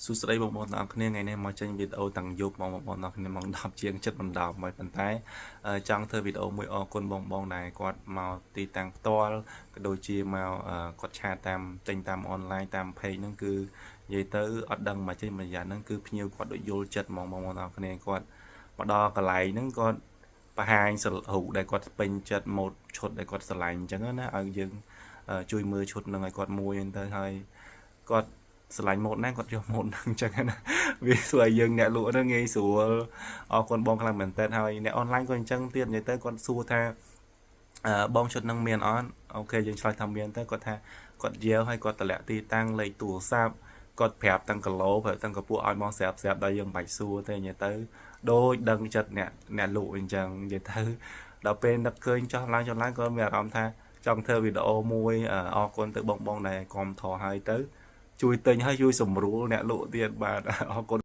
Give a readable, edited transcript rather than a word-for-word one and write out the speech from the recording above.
សួស្តីបងប្អូនទាំងអស់គ្នាថ្ងៃនេះមកចេញវីដេអូតាំងយប់បងប្អូនទាំងអស់គ្នាម៉ោង10ជាងចិត្តបណ្ដប់ហើយប៉ុន្តែចង់ធ្វើវីដេអូមួយអរគុណបងបងដែលគាត់មកទីតាំងផ្ទាល់ក៏ដូចជាមកគាត់ chat តាមទិញតាមអនឡាញតាម page ហ្នឹងគឺនិយាយទៅអត់ដឹងមកចេញមួយយ៉ាងហ្នឹងគឺភ្ញៀវគាត់ដូចយល់ចិត្តហ្មងបងប្អូនទាំងអស់គ្នាគាត់មកដល់កន្លែងហ្នឹងគាត់បង្ហាញរូបដែលគាត់ពេញចិត្តម៉ូដឈុតដែលគាត់ស្រឡាញ់អញ្ចឹងណាឲ្យយើងជួយមើលឈុតហ្នឹងឲ្យគាត់មួយហ្នឹងទៅហើយគាត់ស្រឡាញ់ម៉ូដណាគាត់យកម៉ូដហ្នឹងអញ្ចឹងណាវាធ្វើឲ្យយើងអ្នកលក់ហ្នឹងងាយស្រួលអរគុណបងខ្លាំងមែនតើហើយអ្នកអនឡាញក៏អញ្ចឹងទៀតនិយាយទៅគាត់សួរថាអឺបងឈុតហ្នឹងមានអត់OK យើងឆ្លើយថាមានទៅគាត់ថាគាត់យាវហើយគាត់តម្លាក់ទីតាំងលេខទូរស័ព្ទគាត់ប្រាប់ទាំងគីឡូប្រាប់ទាំងកម្ពស់ឲ្យមកស្រាប់ស្រាប់ដល់យើងមិនបាច់សួរទេនិយាយទៅដូចដឹងចិត្តអ្នកអ្នកលក់អញ្ចឹងនិយាយទៅដល់ពេលនឹកឃើញចោះឡើងចុះឡើងក៏មានអារម្មណ៍ថាចង់ធ្វើវីដេអូមួយអរគុណទៅបងបងដែលគាំទ្រហើយទៅជួយទិញហើយជួយសម្រួលអ្នកលក់ទៀតបាទអរគុណ។